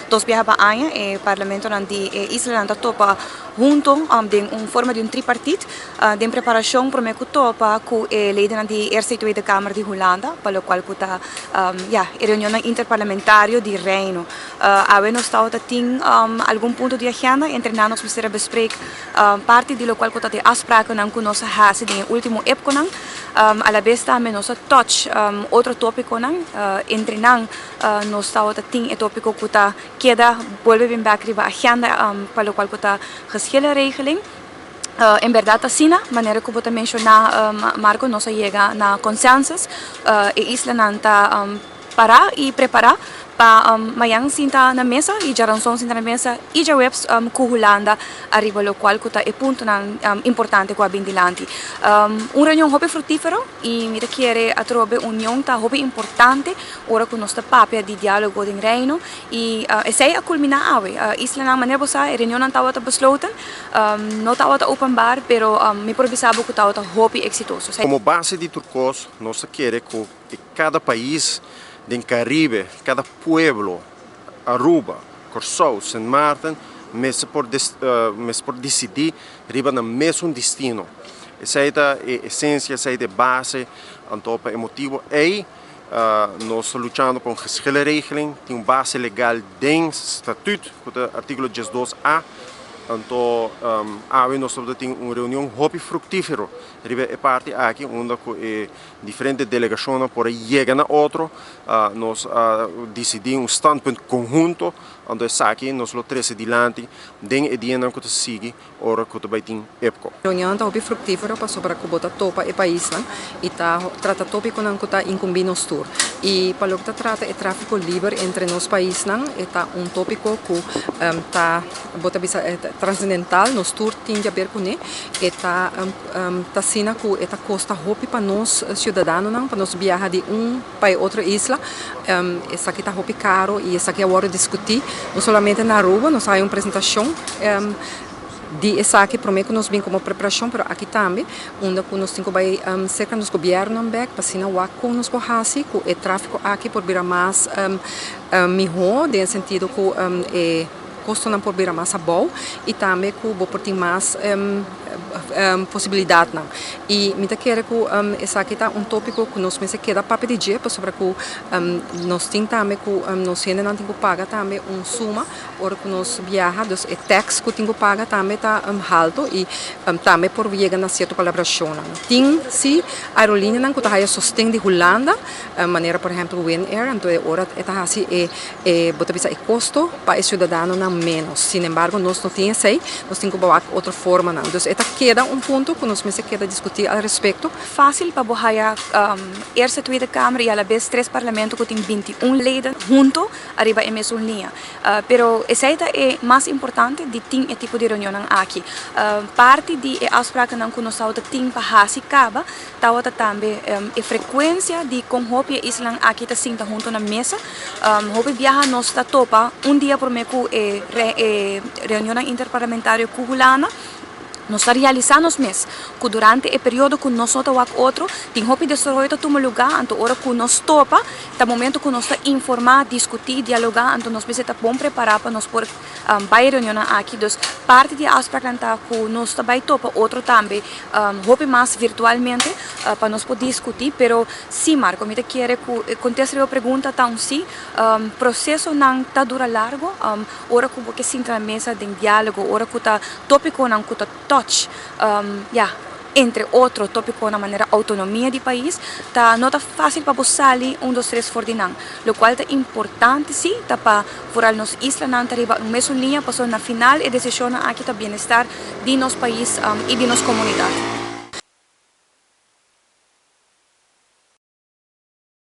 Dos biaha pa aña e parlamentonan di e islanan ta topa hunto den un forma di un tripartiet den preparashon prome ku topa ku e ledennan di Eerste y Tweede Kamer di Hulanda pa lokual ku ta ya e reunionnan interparlamentario di Reino. Awe nos tabata tin algun punto di agenda entre nan nos mester a bespreek parti di lokual ku ta e afsprakennan ku nos a hasi den e ultimo epkonan. Alabes tambe nos a touch otro topikonan entre nan Nos tabata tin e tópiko ku ta keda bolbe bin bèk riba agenda pa lokual ku ta geschillenregeling. En bèrdat asina, manera ku bo ta menshoná Marco, nos a yega na konsensus. E islanan ta pará i prepará pa mañan sinta na mesa i djaranson sinta na mesa i djaweps ku Hulanda ariba lokual ku ta e puntonan importante ku a bin dilanti. Un reunion hopi frutífero i mi ta kere atrobe union ta hopi importante. Ora ku nos ta papia di diálogo den Reino i esei a kulminá awe. Islanan, manera bo sa, e reunionnan tabata besloten, no tabata openbaar, pero mi por bisa bo ku tabata hopi eksitoso. Komo base di tur kos, nos ta kere ku kada pais den Karibe, kada pueblo, Aruba, Kòrsou, Sint Maarten, mester por mester por disidí riba nan mesun destino. Esei ta e esensia, esei ta e base. Anto pa e motibu ei Nos ta luchando pa un geschillenregeling, tin un base legal den statuut ku ta artíkulo diesdos a. Anto awe nos tabata tin un reunion hopi fruktífero riba e parti aki unda ku e diferente delegashonnan por a yega na otro. Nos a disidí un standpunt konhunto, anto esaki nos lo trese dilanti den e dianan ku ta sigui. ora ku ta bai tin EPCO. Reunionnan ta hopi fruktífero pasobra ku bo ta topa e paisnan i ta trata tópikonan ku ta inkumbí nos tur. I pa loke ta trata e tráfiko liber entre nos paisnan e ta un tópiko ku ta bo ta bisa transendental, nos tur tin di aber kuné. E ta ta asina ku e ta kosta hopi pa nos siudadanonan pa nos biaha di un pa e otro isla. Esaki ta hopi caro y esaki a wordo discuti no solamente na Aruba, nos a hay un presentacion di esaki prome cu nos bin como preparacion pero aki tambe unda cu nos tin cu bay cerca nos gobiernonan bek pa asina wak con nos por haci cu e trafico aki por bira mas miho den e sentido cu e costonan por bira mas abou y tambe cu bo por tin mas posibilidadnan. Y mi ta kere cu esaki ta un topico cu nos mester keda papia di dje pasobra cu nos tin tambe cu nos hendenan tin cu paga tambe un suma ora cu nos biaha, dus e tax cu tin cu paga tambe ta halto y tambe por yega na cierto palabracionnan. Tin si aerolineanan cu ta haya sosten di Hulanda, manera por ehempel Winair, anto e ora e ta haci e E bo ta bisa e kosto pa e siudadanonan ménos. Sin embargo, nos no tin esei, nos tin ku bawak otro formanan. Dus e ta keda un punto ku nos mester keda diskutí al respekto. Fásil pa bo haya Eerste, Tweede Kamer i alabes tres parlamento ku tin 21 leden hunto ariba e mesun liña. Pero esei ta e mas importante di tin e tipo di reunionnan aki. Parti di e afsprakennan ku nos tabata tin pa hasi kaba Tabata tambe e frekuensia di kon hopi e islanan aki ta sinta huntu na mesa. Hopi biaha nos ta topa un dia promé ku e reunionnan interparlamentario ku Hulanda. Nos ta realisá nos mes ku durante e periodo ku nos no ta wak otro, tin hopi desaroyo ta tuma lugá, anto ora ku nos topa ta momento ku nos ta informá, diskutí, dialogá, anto nos mester ta bon prepará pa nos por bai e reunionnan aki. Dus parti di e afspraknan ta ku nos ta bai topa otro tambe hopi mas virtualmente pa nos por diskutí. Pero sí Marco, mi ta kere ku e kontesta riba bo pregunta ta un sí. Prosesonan ta dura largo ora ku bo ke sinta na mesa den diálogo, ora ku ta tópikonan ku ta touch ya entre otro tópikonan manera outonomia di pais, ta no ta fásil pa bo sali un dos tres for di nan. Lokual ta importante sí ta pa vooral nos islanan ta riba un mesun liña pasobra na final e desishonnan aki ta bienestar di nos pais i di nos komunidat.